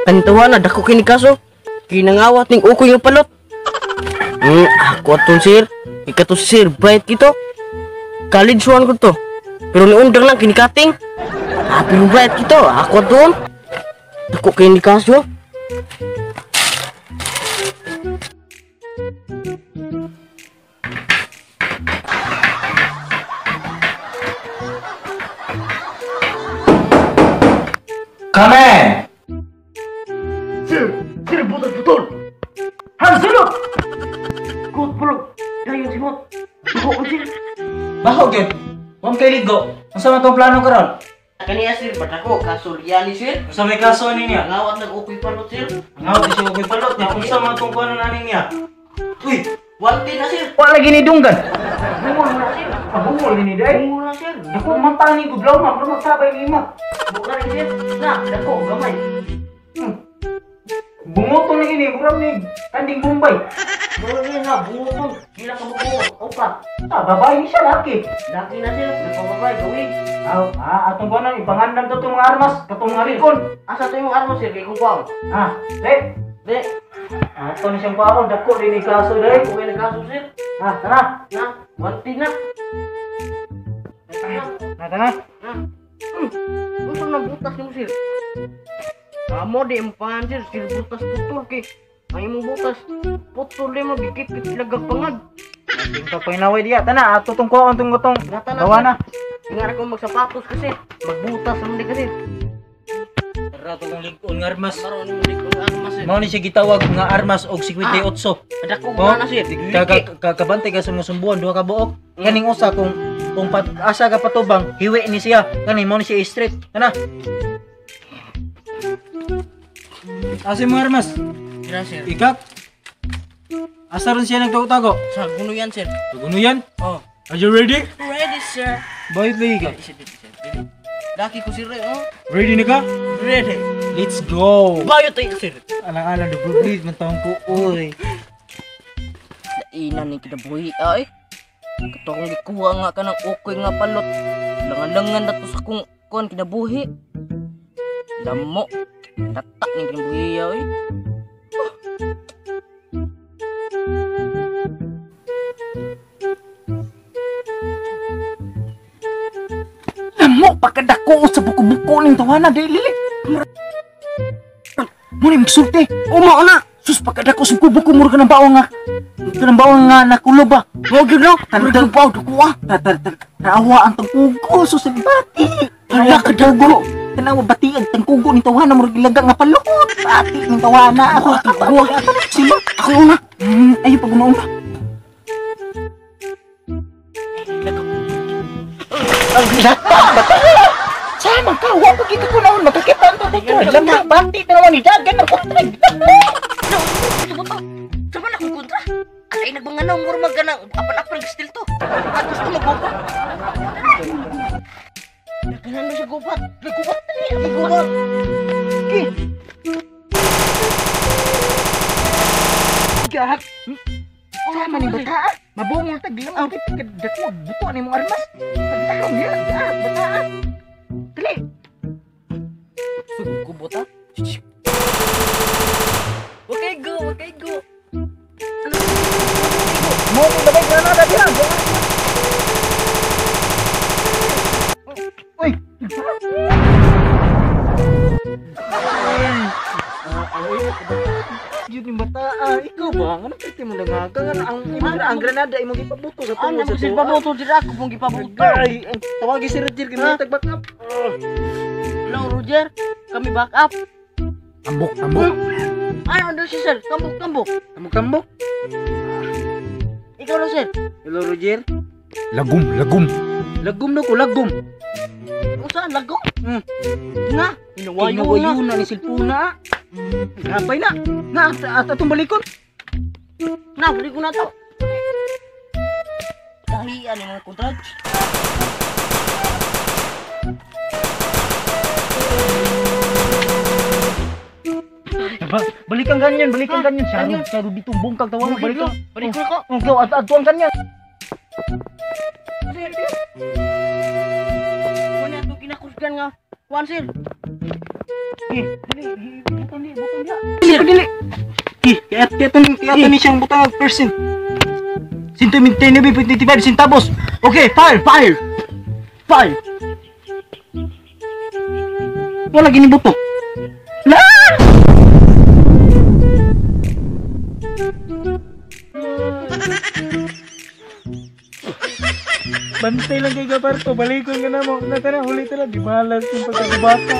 Kantawa na dako kini kaso. Kinangawat ning ukoy nga palot. Ako aton sir. Ikato si Sir Bright kito. College one ko to. Pero niundang lang kini kating. Ah, pero bright kito. Ako aton. Dako kini kaso. Come in. Sir, sir, butas putol. Hansulot. Good pulog. Dayon simot. Dugo ko sir. Baho gyud. Wa kay ligo. Unsa man tong plano karon? Kaniya sir, bat ako kaso liyani sir. Unsa may kaso ani niya? Ngawat nag ukoy palot sir. Ngawat siya ukoy palot niya. Unsa man tong kuno ani niya? Uy, walti na sir. Wa lagi ni dunggan. Bungol na sir. Bungol ni day. Bungol na sir. Dako mata ni gudlaw ma, pero magsabay ni ima. Bukan sir. Na, dako gamay. Bungoton lagi ni, murag ni kanding Bombay. Murag ni na bungoton. Gila ka mabungot. Opa. Ah, babae ni siya laki. Laki na sir, nagpababay gawi. Ah, atong kuno ipangandam to tong mga armas, katong mga likon. Asa to yung armas sir kay kung kuang? Ah, de. De. Ato ni siyang kuang dako din ni kaso day. Kung may kaso sir. Ah, tara. Na, wanti na. Na, tara. Na. Unsa na butas nimo sir? Amo di impangan sir, sir butas putol kay. Ang imong butas putol di mo gikit-kit lagag pangag. Tingka painaway diya. Tana, ato tong kuang tong gutong. Gawa na. Ingat ako magsapatos kasi magbutas naman di kasi. Tara tong lig-on nga armas. Mao ni siya gitawag nga armas og 58. Dako na sir. Kabantay ka sa mga sumbuan duha ka buok. Kaning usa kung asa ka patubang, hiwi ni siya. Kani mao ni siya street. Kana. Asa mga armas? Tira sir. Ikak. Asa ron siya nagtago-tago? Sa gunuyan sir. Sa gunuyan? Oh. Are you ready? Ready sir. Bayot lagi ka. Laki ko sir oh. Ready na ka? Ready. Let's go. Bayot tayo sir. Alang-alang double bleed man taong ko oy. Ina ni kinabuhi ay. Kato akong gikuha nga kanang ukoy nga palot. Langan-langan na to sa kong kuan kinabuhi. Damo. Tatak ni kinabuhi ay. Damo pagkadako sa buko-buko ning tawana dili lili. Mo ni magsulti. Uma na. Sus pagkadako sa buko-buko mura ka ng baong nga. Kanang baong nga nakulob ba. Mo gyud no. Tantang baw dako ah. Tanawa ang tangkugo sus bati. Hala ka dago. Tanawa bati ang tangkugo ni tawana mura gilaga nga palot. Bati ning tawana ako tangkugo. Sila ako una. Ayo pag una-una. Ang lata bata. Sama ka, wa pa kita ko naon makakita ang kontra. Lama bati tanawa ni dagan ang kontra. Sama na kong kontra. Alay nagbanganaw mura magkanang apan-apan still to. At gusto magubat. Nagkanan na siya gubat. Nagubat na niya. Nagubat. Okay. Gak. Sama ni bata. Mabungol tag lamang kay dako buto ni mong armas. Pagtahom niya, gak bata. Dali. Sugkubot ah. Okay go, okay go. Mo ni labay granada diha. Uy. Yun yung bata, ikaw ba? Ano pwede mo nangaga? Ang imong ang granada imong gipabuto sa tuwa sa tuwa. Gipabuto dira ako mong gipabuto. Ay, tawagi si Roger kay mga tag-back up. Hello Roger, kami back up. Tambok, tambok. Ano daw si sir? Tambok, tambok. Tambok, tambok. Ikaw na sir. Hello Roger. Lagom, lagom. Lagom na ko, lagom. Unsa lagom? Nga, hinawayo na ni silpuna. Hapay na. Na at atong balikon. Na, balikon na to. Dahian yung mga kontra. Balikan ganyan, balikan ganyan. Siya dito bungkag tawa balikan. Balikon ko. Oh, at atuang ganyan. Sir. Kunya to ginakusgan nga. Kuan sir. Dili, butang di, butang diha. Dili, dili. Kaya kaya to kaya ni siyang butang percent. 129.25 centavos. Okay, fire, fire. Fire. Wala gini buto. La! Bantay lang kay Gabarto, balikon ka na mo. Natara, huli tala, di balas yung pagkakabata.